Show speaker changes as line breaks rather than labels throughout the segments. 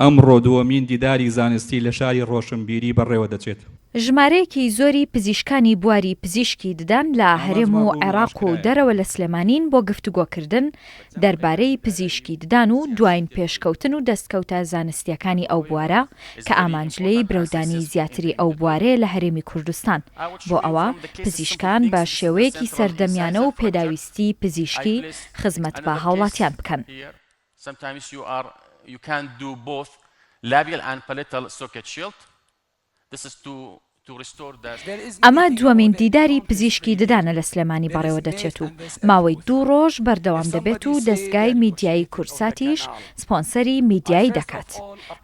ئەمڕۆ دووەمین دیداری زانستی لە شاری ڕۆشنبیری بەڕێوەدەچێت.
ژمارەیەکی زۆری پزیشکانی بواری پزیشکی ددان لە هەرێم
ئامانجمان
و
ڕوون و
عێراق و
ئاشکرایە.
دەرەوە لە سلێمانین بۆ گفتوگۆکردن دەربارەی پزیشکی ددان و دواین پێشکەوتن و دەستکەوتە زانستییەکانی ئەو بوارە کە ئامانج لێی برەودانی زیاتری ئەو بوارەیە لە هەرێمی کوردستان بۆ ئەوە پزیشکان بە شێوەیەکی سەردەمیانە و پێداویستی پزیشکی خزمەت بە هاوڵاتیان بکەن.
Sometimes you are you can do both labial and palatal socket shield. This is to to restore the.
ئەمە دووەمین دیداری پزیشکی ددانە لە سلێمانی بەڕێوەدەچێت و ماوەی دوو ڕۆژ بەردەوام دەبێت و دەزگای میدیایی کوردساتیش سپۆنسەری میدیایی دەکات.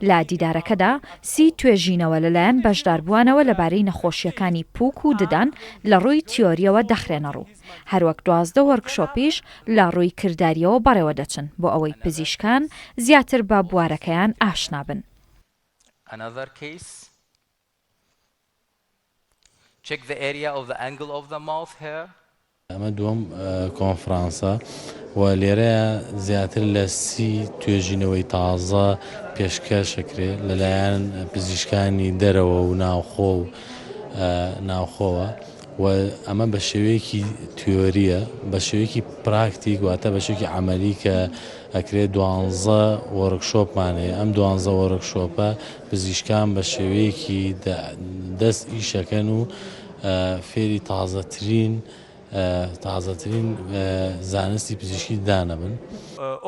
لە دیدارەکەدا سی توێژینەوە لەلایەن بەشداربووانەوە لەبارەی نەخۆشییەکانی پووک و ددان لە ڕووی تیۆرییەوە دەخرێنەڕوو. هەروەک 12 وۆرکشۆپیش لە ڕووی کردارییەوە بەڕێوەدەچن بۆ ئەوەی پزیشکان زیاتر بە بوارەکەیان ئاشنا بن.
Another case. Check the area of the angle of the mouth here.
ئەمە دووەم کۆنفرانسە و لێرەیا زیاتر لە سی توێژینەوەی تازە پێشکەش ئەکرێ لەلایەن پزیشکانی دەرەوە و ناوخۆ و ناوخۆوە و ئەمە بە شێوەیەکی تیۆرییە، بە شێوەیەکی پراکتیک واتە بە شێوەیەکی عەمەلی کە ئەکرێ دوانزە وۆرکشۆپمان هەیە، ئەم دوانزە وۆرکشۆپە پزیشکان بە شێوەیەکی دەست ئیشەکەن و فێری تازەترین تازەترین زانستی پزیشکی دانەبن.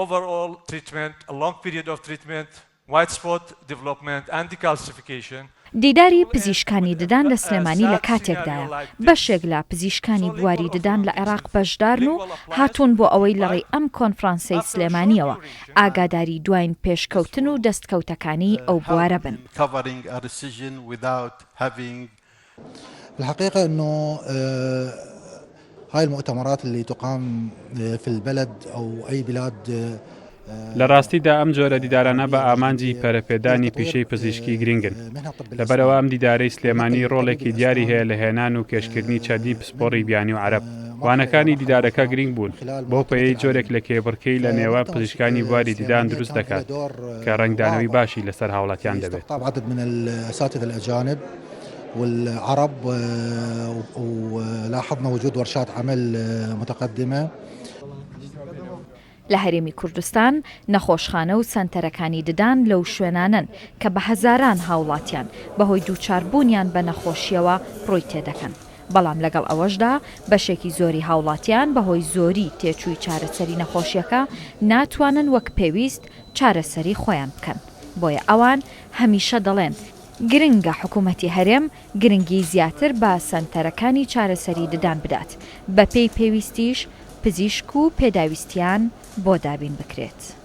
Overall treatment, a long period of treatment, White spot development and decalcification.
دیداری پزیشکانی ددان لە سلێمانی لە کاتێکدایە، بەشێک لە پزیشکانی بواری ددان لە عێراق بەشدارن و هاتوون بۆ ئەوەی لەڕێی ئەم کۆنفرانسەی سلێمانییەوە ئاگاداری دواین پێشکەوتن و دەستکەوتەکانی ئەو بوارە بن.
الحقيقة انه هاي المؤتمرات اللي تقام في البلد او اي بلاد
لە ڕاستیدا ئەم جۆرە دیدارانە بە ئامانجی پەرەپێدانی پیشەی پزیشکی گرنگن. لەبەرئەوە ئەم دیدارەی سلێمانی ڕۆڵێکی دیاری هەیە لە هێنان و کێشکردنی چەندین پسپۆڕی بیانی و عەرەب. وانەکانی دیدارەکە گرنگ بوون، بەو پێیەی جۆرێک لە کێبڕکێی لە نێوان پزیشکانی بواری ددان دروست دەکات کە ڕەنگدانەوەی باشی لەسەر هاوڵاتیان دەبێت.
والعرب ولاحظنا وجود ورشات عمل متقدمة.
لە هەرێمی کوردستان نەخۆشخانە و سەنتەرەکانی ددان لەو شوێنانەن کە بە هەزاران هاوڵاتیان بەهۆی دووچاربوونیان بە نەخۆشییەوە ڕووی تێدەکەن، بەڵام لەگەڵ ئەوەشدا بەشێکی زۆری هاوڵاتیان بەهۆی زۆری تێچووی چارەسەری نەخۆشییەکە ناتوانن وەک پێویست چارەسەری خۆیان بکەن، بۆیە ئەوان هەمیشە دەڵێن گرنگە حکومەتی هەرێم گرنگی زیاتر بە سەنتەرەکانی چارەسەری ددان بدات، بەپێی پێویستیش پزیشک و پێداویستیان بۆ دابین بکرێت.